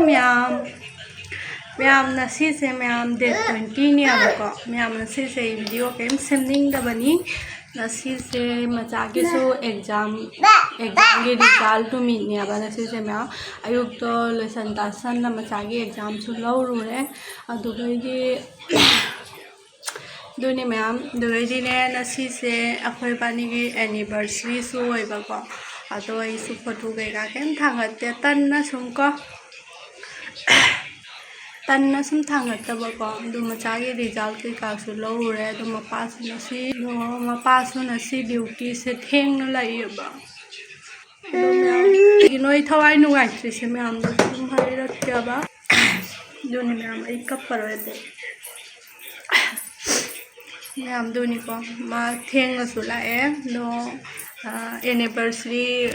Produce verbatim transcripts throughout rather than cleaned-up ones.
ꯃꯌꯥꯝ, ꯃꯌꯥꯝ, ꯉꯁꯤꯁꯦ ꯃꯌꯥꯝ date twenty ꯅꯦꯕꯀꯣ꯫ ꯃꯌꯥꯝ, ꯉꯁꯤꯁꯦ ꯑꯩ video ꯀꯔꯤꯝ ꯁꯦꯝꯅꯤꯡꯗꯕꯅꯤ꯫ ꯉꯁꯤꯁꯦ ꯃꯆꯥꯒꯤꯁꯨ exam, examꯒꯤ result ꯅꯨꯃꯤꯠꯅꯦꯕ ꯉꯁꯤꯁꯦ ꯃꯌꯥꯝ꯫ ꯑꯌꯨꯛꯇꯣ ꯂꯣꯏꯁꯟ ꯇꯥꯁꯟꯅ ꯃꯆꯥꯒꯤ examꯁꯨ ꯂꯧꯔꯨꯔꯦ꯫ ꯑꯗꯨꯗꯒꯤ ꯑꯗꯨꯅꯤ ꯃꯌꯥꯝ꯫ ꯑꯗꯨꯗꯩꯗꯤꯅꯦ, ꯉꯁꯤꯁꯦ ꯑꯩꯈꯣꯏ ꯏꯕꯥꯅꯤꯒꯤ anniversaryꯁꯨ ꯑꯣꯏꯕꯀꯣ꯫ ꯑꯗꯣ ꯑꯩꯁꯨ photo ꯀꯩꯀꯥ ꯀꯩꯝ ꯊꯥꯡꯒꯠꯇꯦ, ꯇꯟꯅ ꯁꯨꯝ ꯀꯣ, ꯇꯟꯅ ꯁꯨꯝ ꯊꯥꯡꯒꯠꯇꯕꯀꯣ꯫ ꯑꯗꯨ ꯃꯆꯥꯒꯤ result ꯀꯩꯀꯥꯁꯨ ꯂꯧꯔꯨꯔꯦ꯫ ꯑꯗꯨ ꯃꯄꯥꯁꯨ ꯉꯁꯤ, ꯃꯄꯥꯁꯨ ꯉꯁꯤ dutyꯁꯦ ꯊꯦꯡꯅ ꯂꯥꯛꯑꯦꯕ꯫ ꯑꯗꯨ ꯃꯌꯥꯝ, ꯀꯩꯒꯤꯅꯣ ꯑꯩ ꯊꯋꯥꯏ ꯅꯨꯡꯉꯥꯏꯇ꯭ꯔꯤꯁꯦ ꯃꯌꯥꯝꯗꯣ ꯑꯗꯨꯝ ꯍꯥꯏꯔꯛꯀꯦꯕ꯫ ꯑꯗꯨꯅꯤ ꯃꯌꯥꯝ, ꯑꯩ ꯀꯞꯄꯔꯣꯏ ꯑꯗꯨ꯫ ꯃꯌꯥꯝꯗꯨꯅꯤꯀꯣ, ꯃꯥ ꯊꯦꯡꯅꯁꯨ ꯂꯥꯛꯑꯦ꯫ ꯑꯗꯣ anniversary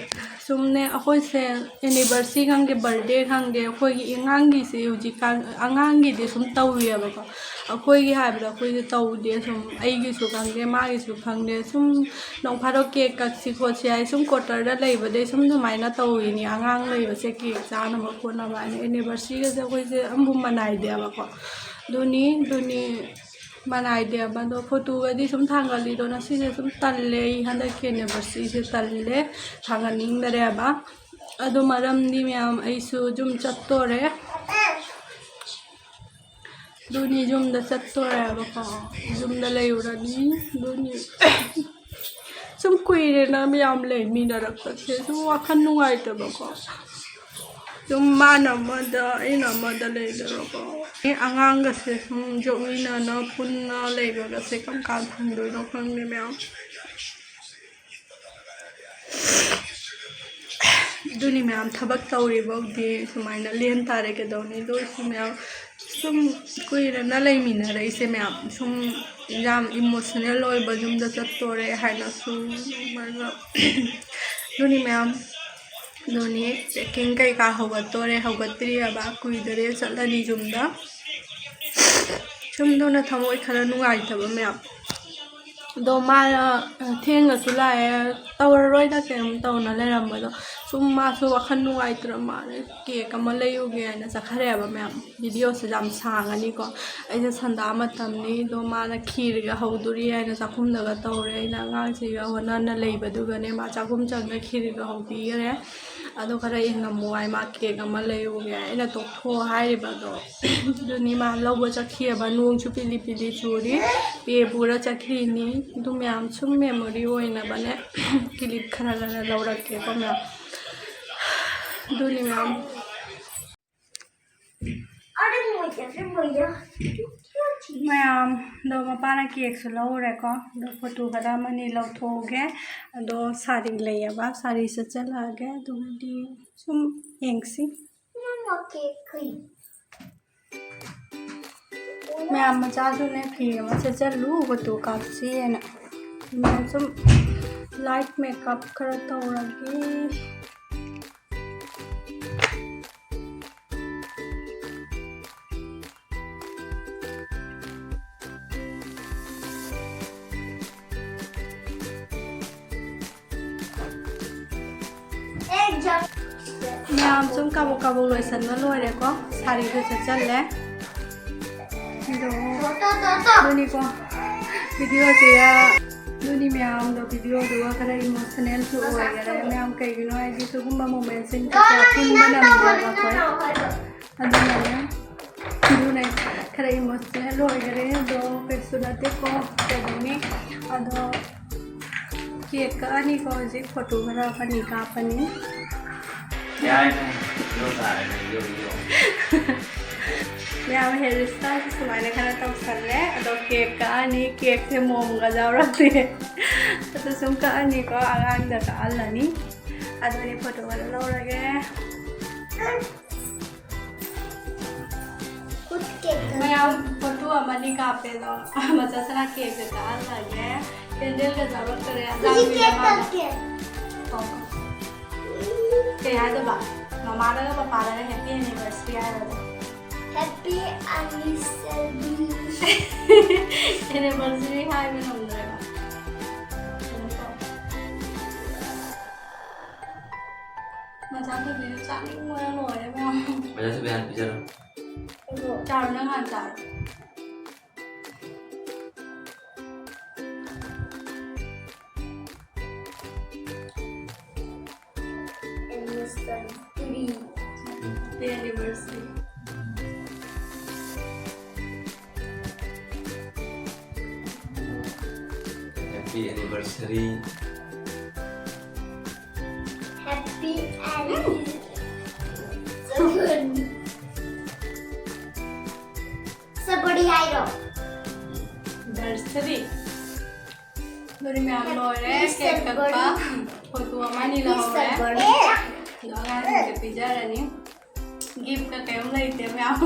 ꯁꯨꯝꯅꯦ, ꯑꯩꯈꯣꯏꯁꯦ anniversary ꯈꯪꯗꯦ, birthday ꯈꯪꯗꯦ, ꯑꯩꯈꯣꯏꯒꯤ ꯑꯉꯥꯡꯒꯤꯁꯦ ꯍꯧꯖꯤꯛꯀꯥꯟ ꯑꯉꯥꯡꯒꯤꯗꯤ ꯁꯨꯝ ꯇꯧꯔꯤꯑꯕꯀꯣ꯫ ꯑꯩꯈꯣꯏꯒꯤ ꯍꯥꯏꯕꯗꯣ ꯑꯩꯈꯣꯏꯁꯦ ꯇꯧꯗꯦ꯫ ꯁꯨꯝ ꯑꯩꯒꯤꯁꯨ ꯈꯪꯗꯦ, ꯃꯥꯒꯤꯁꯨ ꯈꯪꯗꯦ, ꯁꯨꯝ ꯅꯣꯡ ꯐꯥꯗꯣꯛ cake ꯀꯛꯁꯤ ꯈꯣꯠꯁꯤ ꯍꯥꯏ, ꯁꯨꯝ quarterꯗ ꯂꯩꯕꯗꯩ ꯁꯨꯝ ꯑꯗꯨꯃꯥꯏꯅ ꯇꯧꯔꯤꯅꯤ꯫ ꯑꯉꯥꯡ ꯂꯩꯕꯁꯦ cake ꯆꯥꯅꯕ ꯈꯣꯠꯅꯕ ꯍꯥꯏꯅ anniversaryꯒꯁꯦ ꯑꯩꯈꯣꯏꯁꯦ ꯑꯃꯕꯨ ꯃꯅꯥꯏꯗꯦꯕꯀꯣ꯫ ꯑꯗꯨꯅꯤ, ꯑꯗꯨꯅꯤ, ꯃꯅꯥꯏꯗꯦꯕ꯫ ꯑꯗꯣ photoꯒꯗꯤ ꯁꯨꯝ ꯊꯥꯡꯒꯠꯂꯤꯗꯣ, ꯉꯁꯤꯁꯦ ꯁꯨꯝ ꯇꯜꯂꯦ꯫ ꯑꯩ ꯍꯟꯗꯛꯀꯤ anniversaryꯁꯦ ꯇꯜꯂꯦ, ꯊꯥꯡꯒꯠꯅꯤꯡꯗꯔꯦꯕ꯫ ꯑꯗꯣ ꯃꯔꯝꯗꯤ ꯃꯌꯥꯝ, ꯑꯩꯁꯨ ꯌꯨꯝ ꯆꯠꯇꯣꯔꯦ꯫ ꯑꯗꯨꯅꯤ, ꯌꯨꯝꯗ ꯆꯠꯇꯣꯔꯦꯕꯀꯣ꯫ ꯌꯨꯝꯗ ꯂꯩꯔꯨꯔꯅꯤ꯫ ꯑꯗꯨꯅꯤ, ꯁꯨꯝ ꯀꯨꯏꯔꯦꯅ ꯃꯌꯥꯝ ꯂꯩꯃꯤꯟꯅꯔꯛꯄꯁꯦ ꯁꯨꯝ ꯋꯥꯈꯜ ꯅꯨꯡꯉꯥꯏꯇꯕꯀꯣ꯫ ꯁꯨꯝ ꯃꯥꯅ ꯑꯃꯗ, ꯑꯩꯅ ꯑꯃꯗ ꯂꯩꯗꯅꯀꯣ꯫ ꯑꯉꯥꯡꯒꯁꯦ ꯁꯨꯝ ꯌꯣꯛꯃꯤꯟꯅꯅ ꯄꯨꯟꯅ ꯂꯩꯕꯒꯁꯦ ꯀꯔꯝ ꯀꯥꯟ ꯐꯪꯗꯣꯏꯅꯣ ꯈꯪꯗꯦ ꯃꯌꯥꯝ꯫ ꯑꯗꯨꯅꯤ ꯃꯌꯥꯝ, ꯊꯕꯛ ꯇꯧꯔꯤꯐꯥꯎꯗꯤ ꯁꯨꯃꯥꯏꯅ ꯂꯦꯟ ꯇꯥꯔꯦ, ꯀꯩꯗꯧꯅꯤ? ꯑꯗꯨ ꯑꯣꯏꯔꯁꯨ ꯃꯌꯥꯝ, ꯁꯨꯝ ꯀꯨꯏꯔꯦꯅ ꯂꯩꯃꯤꯟꯅꯔꯛꯏꯁꯦ ꯃꯌꯥꯝ, ꯁꯨꯝ ꯌꯥꯝ emotional ꯑꯣꯏꯕ, ꯌꯨꯝꯗ ꯆꯠꯇꯣꯔꯦ ꯍꯥꯏꯅꯁꯨ꯫ ꯑꯗꯨꯅꯤ ꯃꯌꯥꯝ, ꯑꯗꯨꯅꯤ packing ꯀꯩꯀꯥ ꯍꯧꯒꯠꯇꯣꯔꯦ, ꯍꯧꯒꯠꯇ꯭ꯔꯤꯑꯕ, ꯀꯨꯏꯗꯔꯦ ꯆꯠꯂꯅꯤ ꯌꯨꯝꯗ꯫ ꯁꯨꯝ ꯑꯗꯨꯅ ꯊꯃꯣꯏ ꯈꯔ ꯅꯨꯡꯉꯥꯏꯇꯕ ꯃꯌꯥꯝ꯫ ꯑꯗꯣ ꯃꯥꯅ ꯊꯦꯡꯅꯁꯨ ꯂꯥꯛꯑꯦ, ꯇꯧꯔꯔꯣꯏꯗ ꯀꯩꯝ ꯇꯧꯅ ꯂꯩꯔꯝꯕꯗꯣ꯫ ꯁꯨꯝ ꯃꯥꯁꯨ ꯋꯥꯈꯜ ꯅꯨꯡꯉꯥꯏꯇ꯭ꯔ ꯃꯥꯜꯂꯦ, ꯀꯦꯛ ꯑꯃ ꯂꯩꯔꯨꯒꯦ ꯍꯥꯏꯅ ꯆꯠꯈ꯭ꯔꯦꯕ ꯃꯌꯥꯝ꯫ ꯚꯤꯗꯤꯑꯣꯁꯦ ꯌꯥꯝ ꯁꯥꯡꯉꯅꯤꯀꯣ꯫ ꯑꯩꯁꯦ ꯁꯟꯗꯥ ꯃꯇꯝꯅꯤ, ꯑꯗꯣ ꯃꯥꯅ ꯈꯤꯔꯒ ꯍꯧꯗꯣꯔꯤ ꯍꯥꯏꯅ ꯆꯥꯛꯈꯨꯝꯗꯒ ꯇꯧꯔꯦ꯫ ꯑꯩꯅ ꯑꯉꯥꯡꯁꯤꯒ ꯍꯣꯠꯅꯅ ꯂꯩꯕꯗꯨꯒꯅꯦ, ꯃꯥ ꯆꯥꯛꯈꯨꯝ ꯆꯪꯉ ꯈꯤꯔꯒ ꯍꯧꯕꯤꯈꯔꯦ꯫ ꯑꯗꯣ ꯈꯔ ꯌꯦꯡꯉꯝꯃꯨ ꯍꯥꯏ, ꯃꯥ ꯀꯦꯛ ꯑꯃ ꯂꯩꯔꯨꯒꯦ꯫ ꯑꯩꯅ ꯇꯣꯛꯊꯣꯛꯑꯣ ꯍꯥꯏꯔꯤꯕ, ꯑꯗꯣ ꯑꯗꯨꯅꯤ ꯃꯥ ꯂꯧꯕ ꯆꯠꯈꯤꯑꯕ꯫ ꯅꯣꯡꯁꯨ ꯄꯤꯂꯤ ꯄꯤꯂꯤ ꯆꯨꯔꯤ, ꯄꯦ ꯄꯨꯔ ꯆꯠꯈ꯭ꯔꯤꯅꯤ꯫ ꯑꯗꯨ ꯃꯌꯥꯝ ꯁꯨꯝ ꯃꯦꯃꯣꯔꯤ ꯑꯣꯏꯅꯕꯅꯦ꯫ ꯀꯤꯂꯤꯞ ꯈꯔ ꯈꯔ ꯂꯧꯔꯛꯀꯦꯀꯣ ꯃꯌꯥꯝ꯫ ꯑꯗꯨꯅꯤ ꯃꯌꯥꯝ꯫ ꯃꯌꯥꯝꯗꯣ ꯃꯄꯥꯅ ꯀꯦꯛꯁꯨ ꯂꯧꯔꯦꯀꯣ꯫ ꯑꯗꯣ ꯐꯣꯇꯣ ꯈꯔ ꯑꯃꯅꯤ ꯂꯧꯊꯣꯛꯑꯒꯦ꯫ ꯑꯗꯣ ꯁꯥꯔꯤ ꯂꯩꯌꯦꯕ, ꯁꯥꯔꯤ ꯁꯦꯠꯆꯜꯂꯛꯑꯒꯦ꯫ ꯑꯗꯨꯒꯗꯤ ꯁꯨꯝ ꯌꯦꯡꯁꯤ꯫ ꯃꯌꯥꯝ ꯃꯆꯥꯁꯨꯅꯦ ꯐꯤ ꯑꯃ ꯁꯦꯠꯆꯜꯂꯨ, ꯐꯣꯇꯣ ꯀꯥꯞꯁꯤꯅ꯫ ꯃꯌꯥꯝ ꯁꯨꯝ ꯂꯥꯏꯠ ꯃꯦꯀꯞ ꯈꯔ ꯇꯧꯔꯒꯦ꯫ ꯃꯌꯥꯝ ꯁꯨꯝ ꯀꯥꯕꯛ ꯀꯥꯕꯛ ꯂꯣꯏꯁꯟꯕ ꯂꯣꯏꯔꯦꯀꯣ꯫ ꯁꯥꯔꯤꯁꯨ ꯁꯦꯠꯆꯜꯂꯦ꯫ ꯑꯗꯣ ꯑꯗꯨꯅꯤꯀꯣ ꯚꯤꯗꯤꯑꯣꯁꯦ꯫ ꯑꯗꯨꯅꯤ ꯃꯌꯥꯝꯗꯣ, ꯚꯤꯗꯤꯑꯣꯗꯨꯒ ꯈꯔ ꯏꯃꯣꯁꯅꯦꯜꯁꯨ ꯑꯣꯏꯈꯔꯦ ꯃꯌꯥꯝ꯫ ꯀꯩꯒꯤꯅꯣ ꯍꯥꯏꯗꯤ ꯁꯤꯒꯨꯝꯕ ꯃꯣꯃꯦꯟꯁꯤꯡꯁꯦ ꯀꯌꯥ ꯄꯨꯟꯕ ꯅꯪꯗꯦꯕ ꯑꯩꯈꯣꯏ꯫ ꯑꯗꯨꯅꯅꯦ, ꯑꯗꯨꯅ ꯈꯔ ꯏꯃꯣꯁꯅꯦꯜ ꯑꯣꯏꯈꯔꯦ꯫ ꯑꯗꯣ ꯀꯩꯁꯨ ꯅꯠꯇꯦꯀꯣ, ꯀꯩꯗꯧꯅꯤ꯫ ꯑꯗꯣ ꯀꯦꯛ ꯀꯛꯑꯅꯤꯀꯣ ꯍꯧꯖꯤꯛ, ꯐꯣꯇꯣ ꯈꯔ ꯑꯃꯅꯤ ꯀꯥꯞꯄꯅꯤ꯫ ꯌꯥꯏ, ꯌꯣ ꯇꯥꯔꯦ, ꯌꯣ, ꯌꯣ꯫ ꯃꯌꯥꯝ ꯍꯦꯌꯔ ꯁ꯭ꯇꯥꯏꯜꯁꯦ ꯁꯨꯃꯥꯏꯅ ꯈꯔ ꯇꯧꯁꯜꯂꯦ꯫ ꯑꯗꯣ ꯀꯦꯛ ꯀꯛꯑꯅꯤ, ꯀꯦꯛꯁꯦ ꯃꯣꯝꯒ ꯌꯥꯎꯔꯛꯇꯦ꯫ ꯑꯗꯨ ꯁꯨꯝ ꯀꯛꯑꯅꯤꯀꯣ, ꯑꯉꯥꯡꯗ ꯀꯛꯍꯜꯂꯅꯤ꯫ ꯑꯗꯨꯅꯤ ꯐꯣꯇꯣ ꯈꯔ ꯂꯧꯔꯒꯦ꯫ ꯃꯌꯥꯝ ꯐꯣꯇꯣ ꯑꯃꯅꯤ ꯀꯥꯞꯄꯦ ꯑꯗꯣ, ꯃꯆꯥ ꯁꯅꯥ ꯀꯦꯛꯇ ꯀꯛꯍꯜꯂꯒꯦ꯫ ꯀꯦꯟꯗꯜꯒ ꯌꯥꯎꯔꯛꯇꯔꯦ, ꯍꯧꯖꯤꯛ ꯑꯉꯥꯡꯕꯤꯗ ꯀꯦꯛ ꯃꯥꯅ꯫ ꯀꯛꯀꯦ꯫ ꯀꯣ, ꯀꯣ꯫ ꯀꯩ ꯍꯥꯏꯗꯣꯏꯕ? ꯃꯃꯥꯗꯒ ꯄꯄꯥꯗꯒ happy anniversary ꯍꯥꯏꯔꯣ꯫ Happy anniversary꯫ Anniversary ꯍꯥꯏꯕ ꯉꯝꯗ꯭ꯔꯦꯕ꯫ ꯆꯥꯅꯤꯡꯕꯅ ꯂꯣꯏꯔꯦ ꯃꯌꯥꯝ꯫ ꯃꯖꯥ ꯁꯨꯕꯤ ꯍꯥꯟꯅ ꯄꯤꯖꯔꯣ꯫ ꯆꯥꯔꯣ, ꯅꯪ ꯍꯥꯟꯅ ꯆꯥꯔꯣ꯫ Happy anniversary. Happy anniversary. Happy anniversary. ꯍꯥꯏꯔꯣ꯫ Anniversary꯫ ꯑꯗꯨꯗꯤ ꯃꯌꯥꯝ ꯂꯣꯏꯔꯦ꯫ Happy cake ꯀꯛꯄ꯫ February꯫ Photo ꯑꯃ ꯑꯅꯤ ꯂꯧꯍꯧꯔꯦ꯫ February꯫ ꯑꯗꯣ ꯑꯉꯥꯡꯁꯤꯡꯁꯦ ꯄꯤꯖꯔꯅꯤ꯫ Gift ꯀ ꯀꯩꯝ ꯂꯩꯇꯦ ꯃꯌꯥꯝ꯫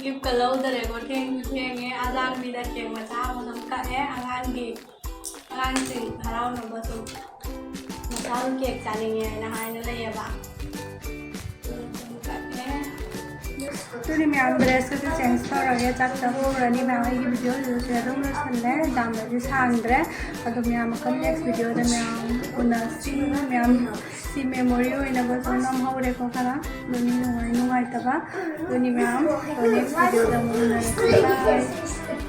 Gift ꯀ ꯂꯧꯗꯔꯦꯀꯣ꯫ ꯊꯦꯡꯁꯨ ꯊꯦꯡꯉꯦ꯫ ꯑꯂꯥꯡꯕꯤꯗ cake ꯃꯆꯥ ꯑꯃ ꯑꯗꯨꯝ ꯀꯛꯑꯦ ꯑꯉꯥꯡꯒꯤ꯫ ꯑꯉꯥꯡꯁꯤꯡ ꯍꯔꯥꯎꯅꯕ ꯁꯨꯝ ꯃꯆꯥ cake ꯆꯥꯅꯤꯡꯉꯦ ꯍꯥꯏꯅ ꯍꯥꯏꯅ ꯂꯩꯌꯦꯕ꯫ ꯑꯗꯨꯝ ꯀꯛꯑꯦ꯫ ꯑꯗꯨꯗꯤ ꯃꯌꯥꯝ dress ꯀꯁꯦ change ꯇꯧꯔꯒꯦ꯫ ꯆꯥꯛ ꯆꯥꯊꯣꯛꯎꯔꯅꯤ ꯃꯌꯥꯝ꯫ ꯑꯩꯒꯤ video ꯁꯤꯗ ꯑꯗꯨꯝ ꯂꯣꯏꯁꯜꯂꯦ꯫ ꯌꯥꯝꯅꯗꯤ ꯁꯥꯡꯗ꯭ꯔꯦ꯫ ꯑꯗꯣ ꯃꯌꯥꯝ ꯃꯈꯜ next video ꯗ ꯃꯌꯥꯝ ꯎꯅꯁꯤ꯫ ꯃꯌꯥꯝ ꯁꯤ memory ꯑꯣꯏꯅꯕꯁꯨ ꯅꯝꯍꯧꯔꯦꯀꯣ ꯈꯔ꯫ ꯑꯗꯨꯅꯤ ꯅꯨꯡꯉꯥꯏ ꯅꯨꯡꯉꯥꯏꯇꯕ꯫ ꯑꯗꯨꯅꯤ ꯃꯌꯥꯝ꯫ ꯑꯗꯣ next video ꯗ ꯑꯃꯨꯛ ꯎꯅꯔꯁꯤ꯫ Bye꯫